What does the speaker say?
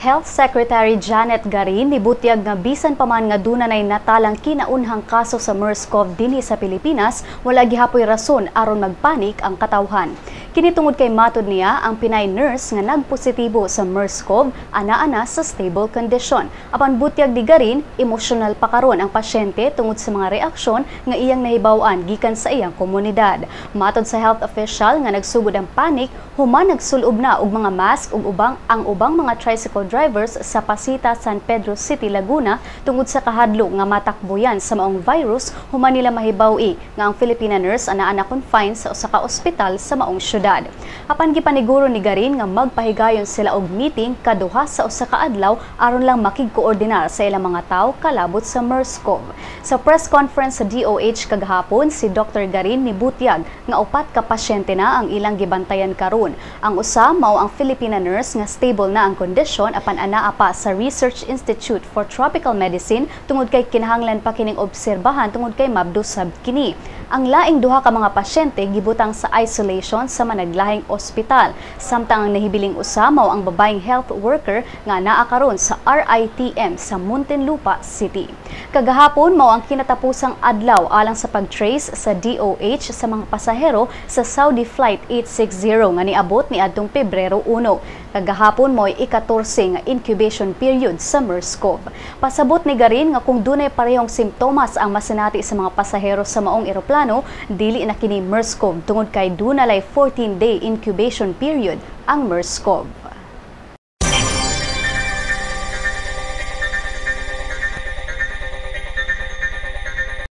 Health Secretary Janet Garin nibutyag nga bisan pa man nga duna nay natalang kinaunhang kaso sa MERS-CoV dinhi sa Pilipinas, wala gihapoy rason aron magpanik ang katawhan. Kini tungod kay matod niya, ang Pinay nurse nga nagpositibo sa MERS-CoV ana-ana sa stable condition. Apan butyag ni Garin, emosyonal pa karon ang pasyente tungod sa mga reaksyon nga iyang nahibaw-an gikan sa iyang komunidad. Matod sa health official nga nagsugod ang panic human nagsulob na og mga mask ug ubang ang ubang mga tricycle drivers sa Pacita, San Pedro City, Laguna tungod sa kahadlok nga matakboyan sa maong virus human nila mahibaw-i nga ang Filipina nurse ana-ana confined sa usa ka ospital sa maong syudad. Apan gipaniguro ni Garin nga magpahigayon sila og meeting kaduha sa usa ka adlaw aron lang makigkoordinar sa ilang mga tawo kalabot sa MERS-CoV. Sa press conference sa DOH kagahapon, si Dr. Garin nibutyag nga upat ka pasyente na ang ilang gibantayan karon. Ang usa mao ang Filipina nurse nga stable na ang kondisyon apan anaa pa sa Research Institute for Tropical Medicine tungod kay kinahanglan pa kining obserbahan tungod kay mabdusab kini. Ang laing duha ka mga pasyente gibutang sa isolation sa managlahing ospital. Samtang ang nahibiling usa mao ang babaeng health worker nga naa karon sa RITM sa Muntinlupa City. Kagahapon mao ang kinatapusang adlaw alang sa pag-trace sa DOH sa mga pasahero sa Saudi Flight 860 nga niabot niadtong Pebrero 1. Kagahapon mo'y ika-14 nga incubation period sa MERS-CoV. Pasabot ni Garin nga kung dunay parehong simptomas ang masinati sa mga pasahero sa maong eroplano, dili na kini MERS-CoV tungod kay dunalay 14-day incubation period ang MERS-CoV.